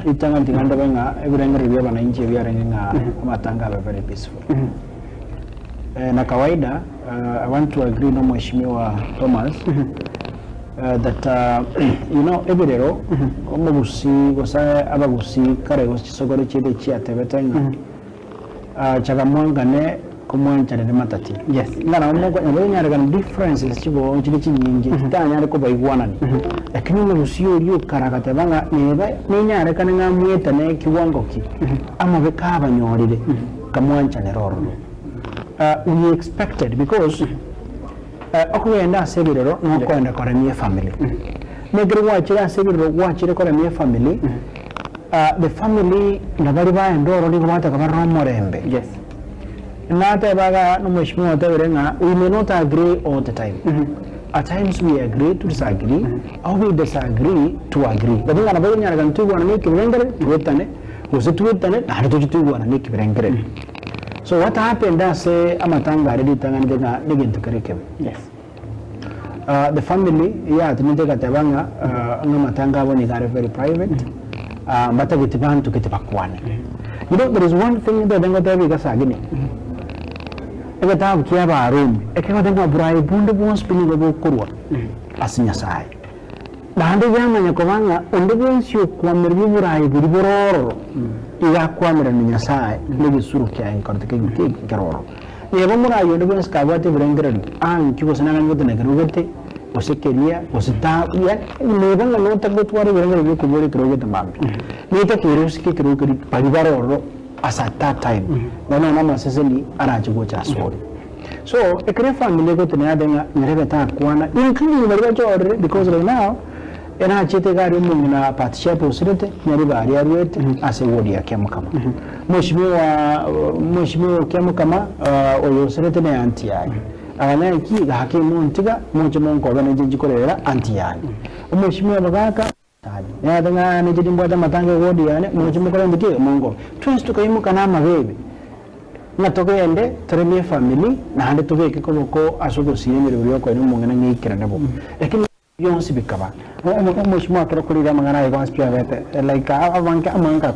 Ritang'ani tiga ndobe ng'a ebirengererio bia abananchi ebiarenge ng'a amatanga abe very peaceful. Eh, na kawaida uh, I want to agree na Mheshimiwa Thomas uh, that uh, you know ebirero omogusi gose abagusi kare gose chisokoro chiaito chiatebete ng'a uh, chaga mwangane komwanchanire matati. Yes. Ng'a nabo moko nabo onyarekana differences chibo chire chinyinge chitanyare kobaigwanani lakini omogusi oria okare agateba ng'a neba nenyarekane ng'a mwetane kiwango ki amabe kabanyorire kamwanchanere ororo. Uh, we expected because uh, okogenda ase ebirero nokoenda koremia efamily. Na ekero gwachire ase ebirero gwachire koremia efamily, uh, the family nabari baenda ororo nigo bataka barore omorembe. Yes. Nateba iga na omweshimiwa otebire ng'a we may not agree all the time. At times we agree to disagree, or we disagree to agree. Lakini ng'a nabo onyarekana toigwane na ekebirengererio, twetane, gose twetane naende toche toigwane na ekebirengererio. So what happened ase amatanga aria ritang'ani ng'a negento kere ekebe. Yes. Uh, the family yatinete egateba ng'a uh, ng'a amatanga abo nigo are very private uh, mbatageti banto gete bakwane. You know there is one thing ntagete ngoteba iga sagini egetabu kia Abarumi ekegoteba ng'a oborai bonde bwonsi pi nigo bokorwa ase Nyasaye. Naende yamanya koba ng'a onde bwensi okwamereria oboraai boria bore ororo, iga akwamerana na Nyasae, na egesuro kiaye nkorete kere ororo. Neba omoraai onde bwensi kabwate ebirengererio, ankio gose naganye gotena kerogo gete, gose keria, gose ta yaani neba ng'a notake gotwara ebirengererio bia okoboria ekerogo gete mambia, netakeire osike ekerogo keria baria bare ororo as at that time, naende nonya amaseseni arache gocha asore. So, ekero efamily egotenena yateba ng'a nyarebe takwana, including baria bachorire because right now, erachete iga aria omong'ina Bathsheba osirete, nyarebe aria arwete ase eward ya Kiamokama. Mweshimiwa mweshimiwa Kiamokama oyo osirete ne aunty yaye. Aganya ki, gaki montiga, moche monkobe nainche nchi korera aunty yane. Omweshimiwa Mogaka. Nere ng'a ninche nimbwate amatanga eward yane, moche mokore ki? Mongobe. Twensi tokaimoka na amabeebe, ng'a togende toremie efamiri, naende tobeke koboko ase ogosiria emeremo yokoenia omong'ina ng'a eikerane bo. Lakini bionsi bikaba. Omweshimiwa ekero okorire amang'ana aye bonsi pi abete like abange amange akwa.